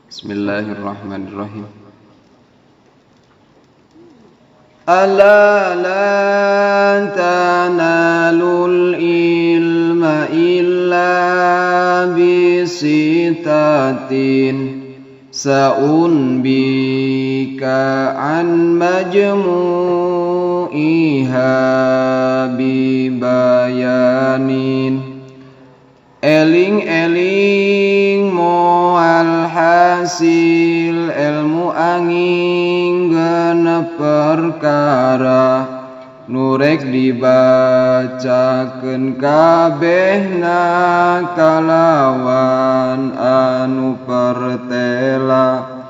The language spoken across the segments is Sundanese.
Bismillahirrahmanirrahim. Ala la tanalul ilma illa bisitatin sa'unbika an majmu'iha bibayanin. Eling-eling moal hasil ilmu angin genep perkara nurek dibacakeun kabehna kalawan anu pertela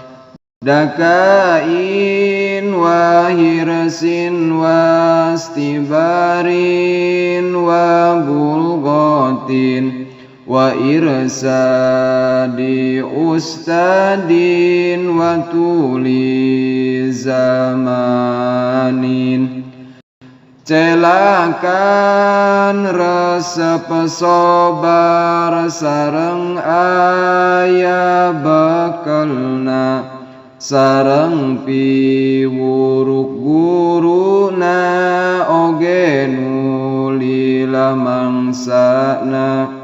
dakain wa hirsin wa istibarin wa bulghatin wa irsadi ustadin wa tuli zamanin. Celakan resep sobar sareng aya bekelna sareng piwuruk guruna oge nulila mangsana.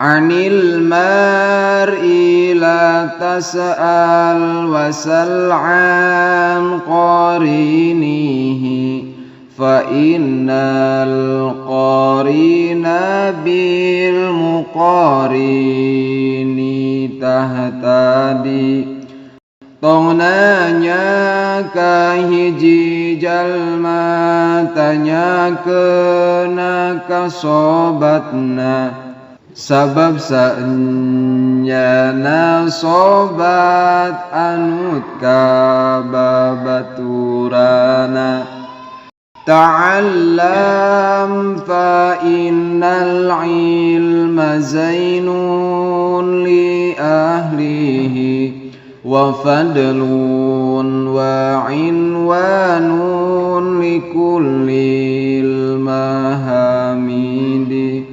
Anil mar'i la tas'al wasal an qarinihi fa innal qarina bil muqarini tahtadi. Tong nanya ka hiji jalma tanyakeun ka sobatna sabab saenyana sobat anut ka babaturana. Ta'allam fa innal ilma zainun li ahlihi wa fadlun wa inwanun li kullil mahamidi.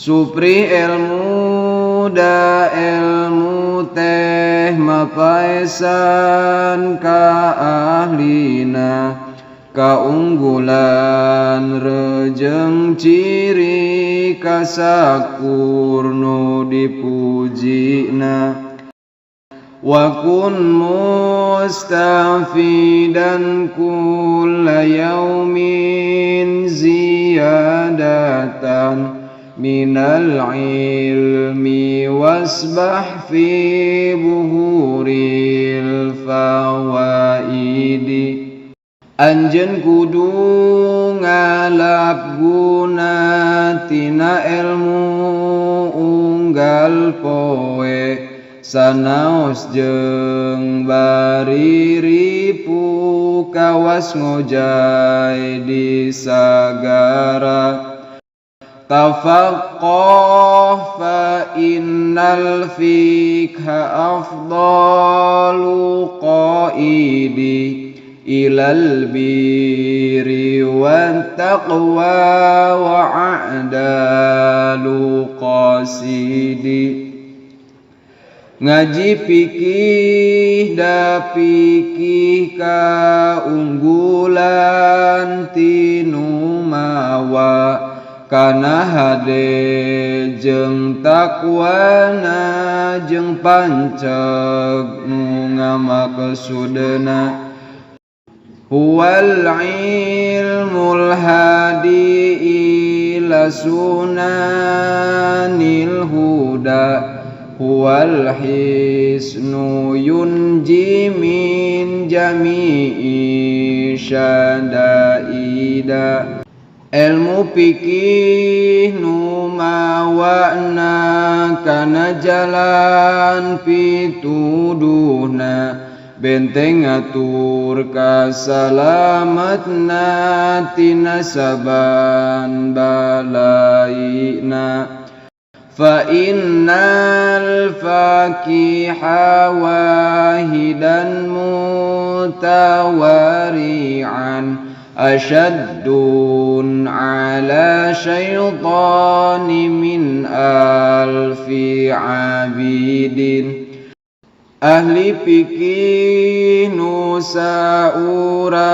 Supri ilmu da ilmu teh mapaesan ka ahlina kaunggulan rejeng ciri kasakur nu dipujina. Wa kun mustafidan kulla yaumin ziyadatan minal ilmi wasbah fi buhuril fawaidi. Anjeun kudu ngalap guna tina ilmu unggal poe sanaos jeung bari ripu kawas ngojay di sagara. Tafaqqah fa innal fikha afdalu qaidi ilal birri wat taqwa wa a'dalu qasidi. Ngaji fikih da fikih kaunggulan tinu mawa kana hade jeung takwana jeung panceg nu ngamaksudna. Huwal ilmul hadi ila sunanil huda huwal hisnu yunji min jami'i syadaida. Ilmu fikih nu mawana kana jalan pituduhna benteng ngatur kasalamatna tina saban balaina. Fa innal faqiha wahidan mutawari'an asyaddun ala syaitani min alfi abidin. Ahli fikih nu saurang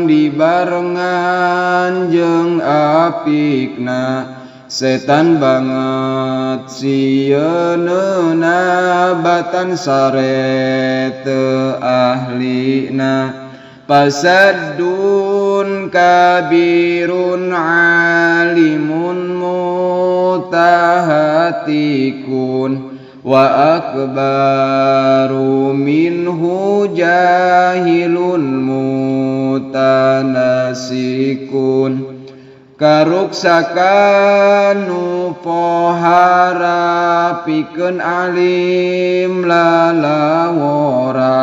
dibarengan jeung apikna, setan banget sieunna batan sare teu ahlina. Fasadun kabirun alimun mutahatikun wa akbaru minhu jahilun mutanasikun. Karuksakan nu pohara pikeun alim lalawora,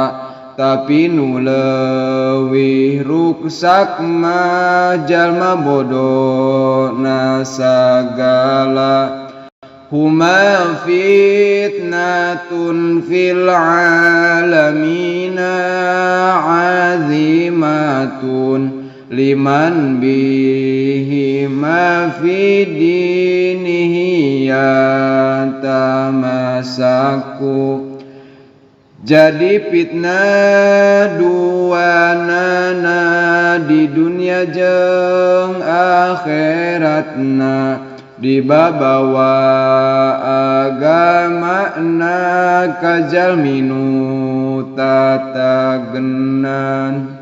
tapi nu leuwih ruksak mah jalma bodoh na sagala. Huma fitnatun fil alamina azimatun liman bihima fi dinihi yatamasaku. Jadi fitnah dua nana di dunia jeung akhiratna, dibabawa agamana ka jalmi nu tatagenan.